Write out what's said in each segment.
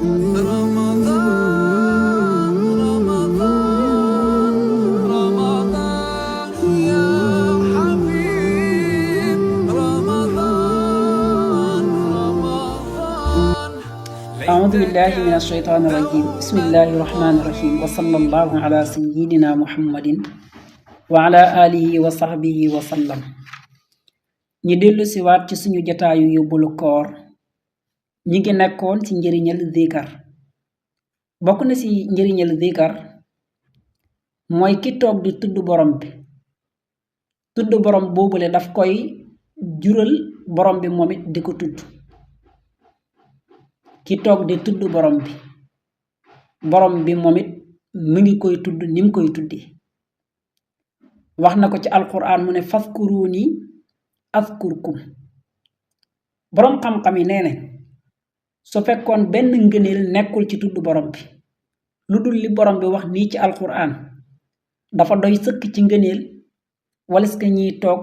رمضان رمضان رمضان يا حبيب رمضان رمضان أعوذ بالله من الشيطان الرجيم بسم الله الرحمن الرحيم وصلى الله على سيدنا محمد وعلى آله وصحبه وسلم ñi dellu si waat ci suñu jataayu yóbbulu koor ñi ngi nekkoon ci njëriñal zikar bokk na ci njëriñal zikar mooy ki toog di tudd borom bi tudd borom boobule daf koy jural borom bi moom it di ko tudd ki toog di tudd borom bi moom it mi ngi koy tudd nim koy tuddi wax na ko ci alquran mu ne fazkuruni azkurkum borom xam-xam yi nee ne su fekkoon benn ngëneel nekkul ci tudd borom bi lu dul li borom bi wax nii ci alquran dafa doy sëkk ci ngëneel walis ka ñiy toog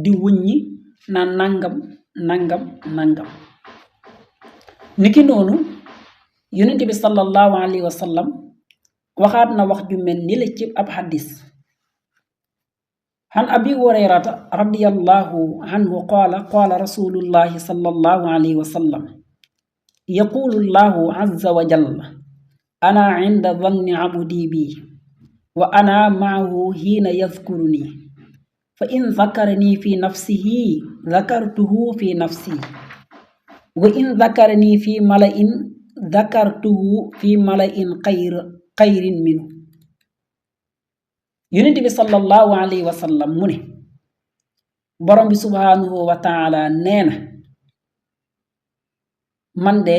di wuññi naan nangam nangam nangam niki noonu yonent bi sallallahu alayhi wa sallam waxaat na wax ju mel ni la ci ab xaddis عن أبي هريرة رضي الله عنه قال قال رسول الله صلى الله عليه وسلم يقول الله عز وجل أنا عند ظن عبدي بي وأنا معه حين يذكرني فإن ذكرني في نفسه ذكرته في نفسي وإن ذكرني في ملأ ذكرته في ملأ خير منه yonent bi sallallahu alayhi wa sallam mu ne borom bi subhanahu wa taala nee na man de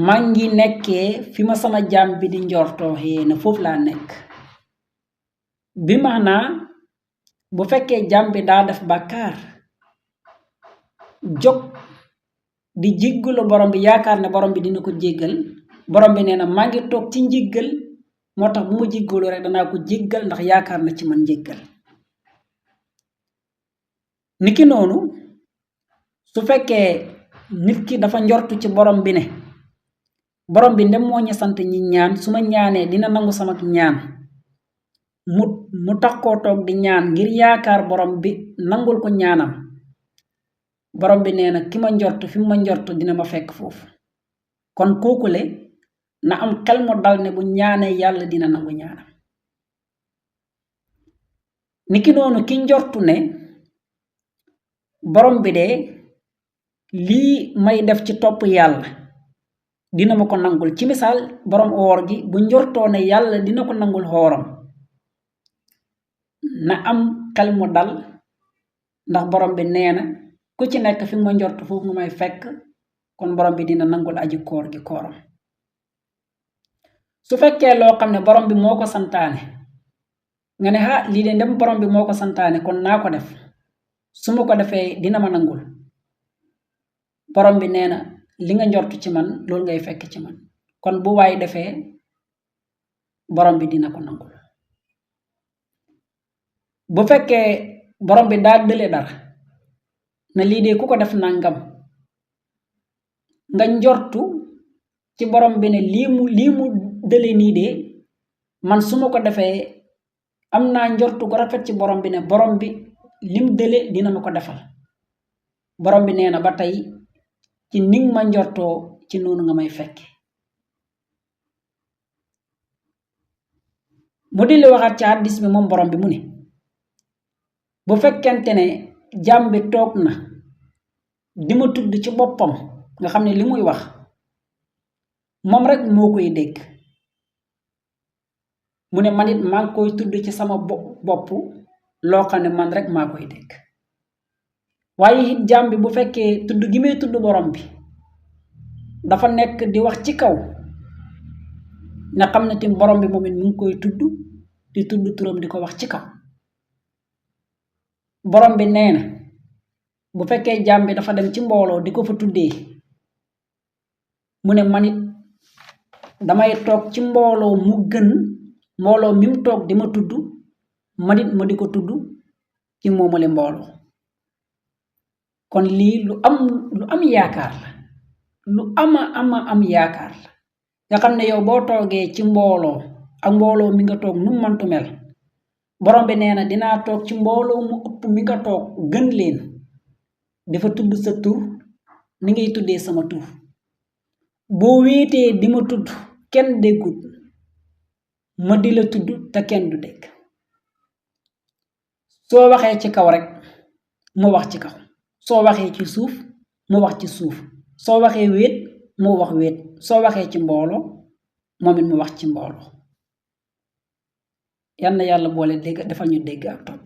maa ngi nekkee fi ma sama jaam bi di njortooxee na foofu laa nekk bi maanaa bu fekkee jaam bi daa def bàkkaar jóg di jéggalu borom bi yaakaar ne borom bi dina ko jéggal borom bi nee na maa ngi toog ci njéggal moo tax bu ma jéggalu rek danaa ko jéggal ndax yaakaar na ci man jéggal niki noonu su fekkee nit ki dafa njortu ci borom bi ne borom bi ndem moo ñu sant ñi ñaan su ma ñaanee dina nangu sama ñaan mu tax koo toog di ñaan ngir yaakaar borom bi nangul ko ñaanam borom bi nee na ki ma njortu fi ma njortu dina ma fekk foofu kon kookule na am xel mu dal ne bu ñaanee yàlla dina nangu ñaanam niki noonu ki njortu ne borom bi de lii may def ci topp yàlla dina ma ko nangul ci misaal borom woor gi bu njortoo ne yàlla dina ko nangul xooram na am xel mu dal ndax borom bi nee na ku ci nekk fi ma njortu foofu nga may fekk kon borom bi dina nangul aji koor gi kooram su fekkee loo xam ne borom bi moo ko santaane nga ne lii de ndem borom bi moo ko santaane kon naa ko def su ma ko defee dina ma nangul borom bi nee na li nga njortu ci man loolu ngay fekk ci man kon bu waay defee borom bi dina ko nangul bu fekkee borom bi daa dële dara na lii de ku ko def nangam nga njortu ci borom bi ne lii mu dële nii de man su ma ko defee am naa njortu ko rafet ci borom bi ne borom bi lim dële dina ma ko defal borom bi nee na ba tey ci ning ma njortoo ci noonu nga may fekke mu di li waxaat ci hadiis bi moom borom bi mu ne bu fekkente ne jaam bi toog na di ma tudd ci boppam nga xam ne li muy wax moom rek moo koy dégg mu ne man it maa ngi koy tudd ci sama bopp loo xam ne man rek maa koy dégg waaye it jaam bi bu fekkee tudd gi may tudd borom bi dafa nekk di wax ci kaw nga xam ne tim borom bi moom it mu ngi koy tudd di tudd turam di ko wax ci kaw borom bi nee na bu fekkee jaam bi dafa dem ci mbooloo di ko fa tuddee mu ne man it damay toog ci mbooloo mu gën mbooloo mi mu toog di ma tudd man it ma di ko tudd ci moomale mbooloo kon lii lu am yaakaar la lu am yaakaar la nga xam ne yow boo toogee ci mbooloo ak mbooloo mi nga toog nu mantu mel borom bi nee na dinaa toog ci mbooloo mu ëpp mi nga toog gën leen dafa tudd sa tur ni ngay tuddee sama tur boo wéetee di ma tudd kenn déggut ma di la tudd te kenn du dégg soo waxee ci kaw rek mu wax ci kaw soo waxee ci suuf mu wax ci suuf soo waxee wéet mu wax wéet soo waxee ci mbooloo moom it mu wax ci mbooloo yal na yàlla boole dégg defal ñu dégg ak topp